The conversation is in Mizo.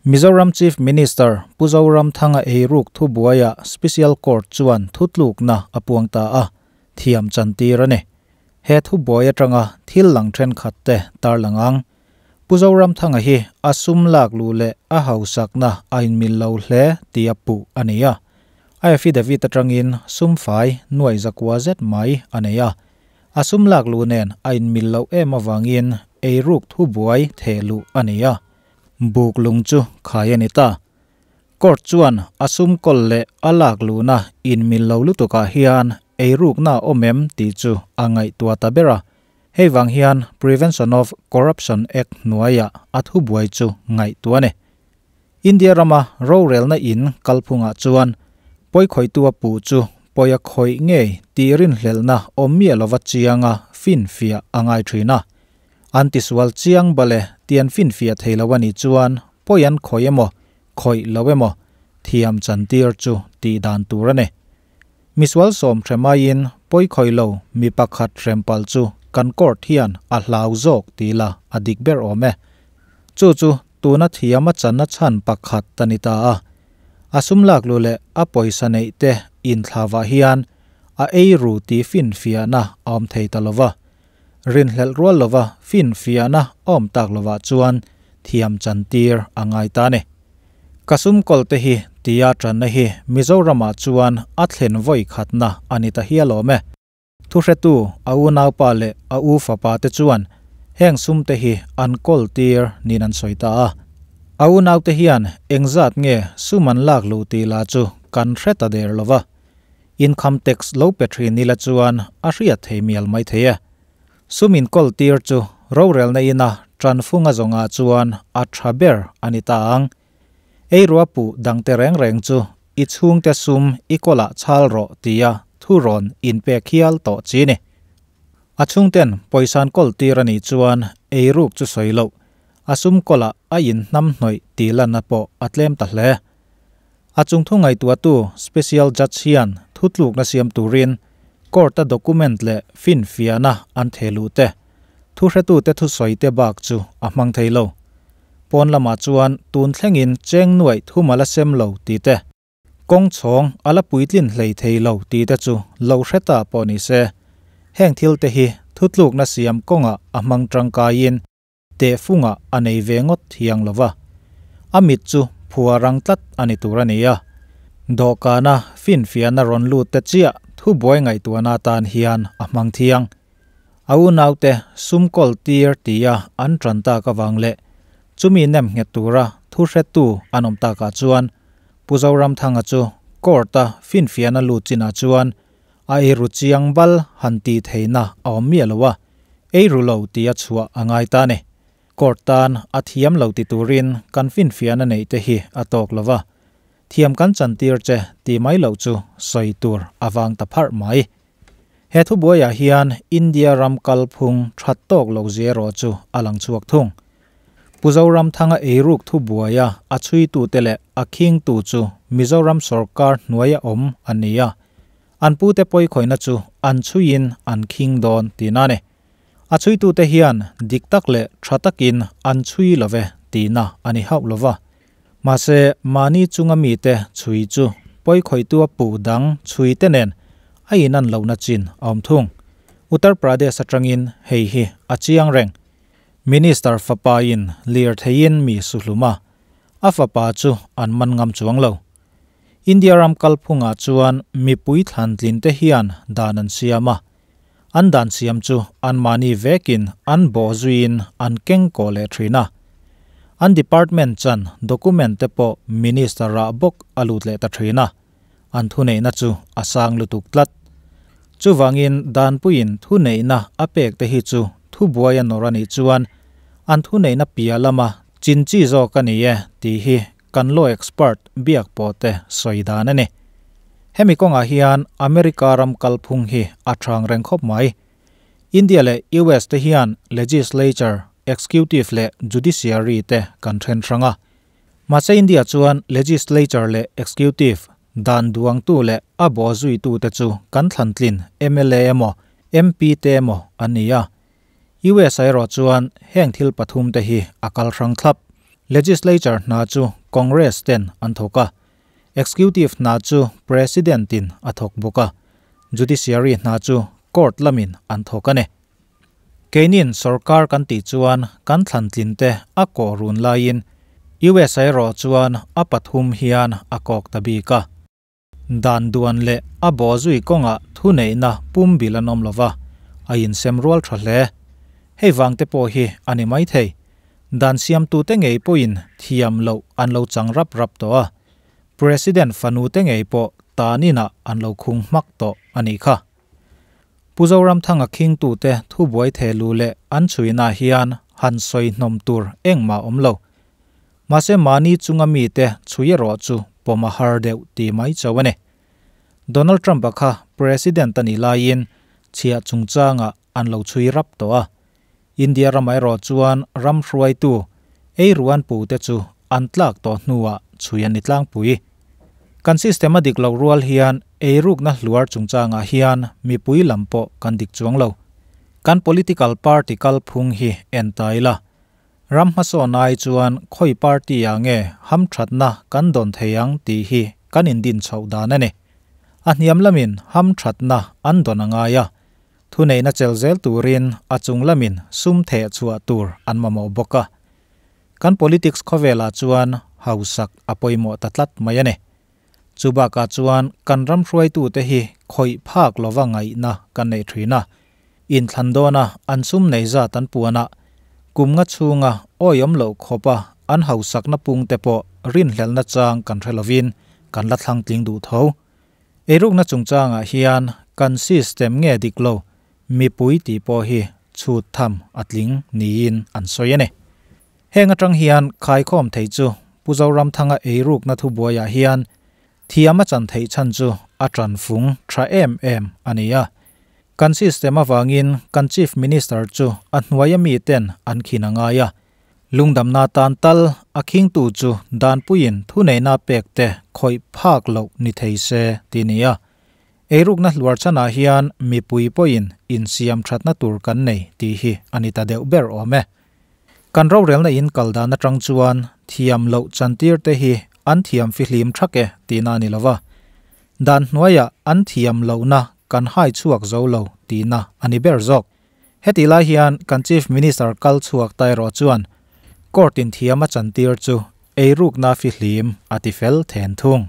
Mizoram Chief Minister Pu Zoramthanga eiruk thubuaiah Special Court chuan thutlukna a puang ta a, thiam chantir a ni. He thubuai atanga thil lang thenkhat te tarlang ang. Pu Zoramthanga hi a sum lak luh leh a hausakna a inmil lo hle tih a puh a ni a. A affidavit atangin sum fai nuai zakua zet mai a nei a. A sum lak luh nen a inmil loh em avangin eiruk thubuai theh luh a ni a. Buk lung chu khai a ni ta. Court chuan a sum kawl leh a lak luhna inmil lo lutukah hian eirukna a awm em tih chu a ngaihtuah ta ber a. Hei vang hian Prevention of Corruption Act hnuaiah a thubuai chu ngaihtuah a ni. India rama rorelna in kalphungah chuan pawikhawihtu a puh chu pawi a khawih ngei tih rinhlelhna awm miah lova chianga finfiah a ngai thin a. An tisual chiang bale ti an finfiah thei lo a nih chuan pawi an khawih emaw, khawih lo emaw thiam chantir chu tih dan tur a ni. Misual sawm hre maiin pawi khawih lo mi pakhat hrem palh chu kan court hian a hlau zawk tih la a dik ber awm e. Chu chu tuna thiam a channa chhan pakhat a ni ta a. A sum lak luh leh a pawisa neih te inthlavah hian a ei ru tih finfiahna a awm thei ta lova. Rinhlelh rual lova finfiahna awm tak lovah chuan thiam chantir a ngai ta a ni. Ka sum kawl te hi tia tanna hi Mizoramah chuan a thlen vawi khatna a ni ta hial awm e. Thuhretu a unaupa leh a u fapa te chuan heng sum te hi an kawl tir niin an sawi ta a. A unaute hian engzat nge sum an lak luh tih lah chu kan hre ta der lova. Income tax lo pe thin ila chuan a hriat thei mial mai thei e. Sum inkawl tir chu rorelna ina tanfunga zawngah chuan a tha ber a ni ta ang. Eirua puh dangte reng reng chu i chhungte sum i kawlah chhal rawh tia thurawn inpek hial tawh chi ni. A chhungten pawisa an kawl tir a nih chuan eiruk chu sawi loh, a sum kawlah a inhnamhnawih tih lanna pawh a tlem ta hle. A chungthu ngaihtuahtu Special Judge hian thutlukna siam turin Court-a document leh finfiahna an theh luh te, thuhretute thusawite bak chu a hmang thei lo. Pawn lamah chuan tun thlengin cheng nuaih thum a la sem lo tih te, kawng chhawng a la puitlin hlei thei lo tih te chu lo hre ta pawh ni se, heng thil te hi thutlukna siam kawngah a hmang tangkaiin Tehfungah a nei ve ngawt thiang lo va, a mit chu phua rang tlat a ni tur a ni a. Dawhkana finfiahna rawn lut te chiah thubuai ngaihtuahna atan hian a hmang thiang. A unaute sum kawl tir tia an tan tak avang leh chumi nem nghet tura thu hretu an awm takah chuan Pu Zoramthanga chu court-a finfiahna lut chinah chuan A eiru chiang bal han tih theihna a awm miah lo a, eiru lo tih a chhuah a ngai ta ni. Court tan a thiam lo ti turin kan finfiahna neih te hi a tawk lo va, thiam kan chantir che tih mai loh chu sawi tur a vang ta pharh mai. He thubuaiah hian India ram kalphung that tawk lo zia erawh chu a lang chhuak thung. Pu Zoramthanga eiruk thubuaia a chhuitute leh a khingtu chu Mizoram sawrkar hnuaia awm an ni a, an pute pawikhawihna chu an chhuiin an khing dawn tihna a ni. A chhuitute hian dik tak leh tha takin an chhui lo ve tihna a ni hauh lo va. Mahse, mahni chunga mite chhui chu pawikhawihtua puh dang chhuite nen a inan lohna chin a awm thung. Uttar Pradesh atangin hei hi a chiang reng. Minister fapa in lirtheiin mi suhlum a, a fapa chu an man ngam chuang lo. India ram kalphungah chuan mipui thlantlin te hian dan an siam a, an dan siam chu anmahni vekin an bawh zuiin an keng kawh leh thin a. An department chan document te pawh minister ah bawk a lut leh ta thin a, an thuneihna chu a sang lutuk tlat. Chuvangin danpuiin thuneihna a pek te hi chu thubuai a nawr a nih chuan an thuneihna piah lama chin chi zawk a ni e tih hi kan law expert biak pawh te sawi dan a ni. Hemi kawngah hian America ram kalphung hi a thang reng khawp mai. India leh US te hian legislature, executive leh judiciary te kan then hrang a. Mahse India chuan legislature leh executive, dan duangtu leh a bawhzuitu te chu kan thlantlin mla emaw MP te emaw an ni a. US ah erawh chuan heng thil pathum te hi a kal hrang thlap. Legislature hna chu Congress ten an thawk a, Executive hna chu President in a thawk bawk a, Judiciary hna chu Court lamin an thawk a ni. Keinin sorkar kan tih chuan kan thlan tlin te a kawh run laiin US ah erawh chuan a pathum hian a kawk ta bik a. Dan duan leh a bawhzui kawngah thuneihna pumbil an awm lova, a insem rual tha hle. Hei vang te pawh hi a ni maithei. Dan siamtute ngei pawhin thiam loh an lo chang rap rap tawh a, President fanu te ngei pawh tan inah an lo khung hmak tawh a nih kha. Pu Zoramthanga khingtute thubuai thehlu leh an chhuina hian han sawi hnawm tur engmah awm lo. Mahse mahni chunga mite chhui erawh chu pawm a har deuh ti mai chauh a ni. Donald Trump-a kha President a nih laiin chhiah chungchangah an lo chhui rap tawh a. India ramah erawh chuan ram hruaitu ei ruan pute chu an tlak tawh hnuah chhui an ni tlangpui. Kan system a dik loh rual hian eirukna hluar chungchangah hian mipui lam pawh kan dik chuang lo. Kan political party kalphung hi en ta ila. Ram hmasawn ai chuan khawi party ah nge hamthatna kan dawn thei ang tih hi kan indin chhoh dan a ni. A hniam lamin hamthatna an dawn a ngai a, thuneihna chel zel turin a chung lamin sum theh chhuah tur an mamawh bawk a. Kan politics khawvelah chuan hausak a pawimawh ta tlat mai a ni. Chu bakah chuan kan ram hruaitute hi khawih phak lova ngaihna kan neih thin a. Inthlan dawna an sum nei zat an puanah kum nga chhunga awiawm loh khawpa an hausakna pungte pawh rinhlelhna chang kan hre lovin kan la thlang tling duh tho. Eirukna chungchangah hian kan system nge dik lo mipui tih pawh hi chhut tham a tling niin an sawi a ni. Heng atang hian khaikhawm thei chu Pu Zoramthanga eirukna thubuaiah hian thiam a chan theih chhan chu a tanfung tha em em a ni a. Kan system avangin kan Chief Minister chu a hnuaia miten an khin a ngai a. Lungdamna tan tal a khingtu chu danpuiin thuneihna pek te khawih phak loh ni thei se ti ni a. Eirukna hluar chhanah hian mipui pawhin insiam thatna tur kan nei tih hi a ni ta deuh ber awm e. Kan rorelna in kal dan atang chuan thiam loh chantir te hi an thiam fihlim thak e tihna a ni lova. Dan hnuaiah an thiam lohna kan hai chhuak zo lo tihna a ni ber zawk. Hetih lai hian kan Chief Minister kal chhuak ta erawh chuan Court in thiam a chantir chu eirukna fihlim a ti fel then thung.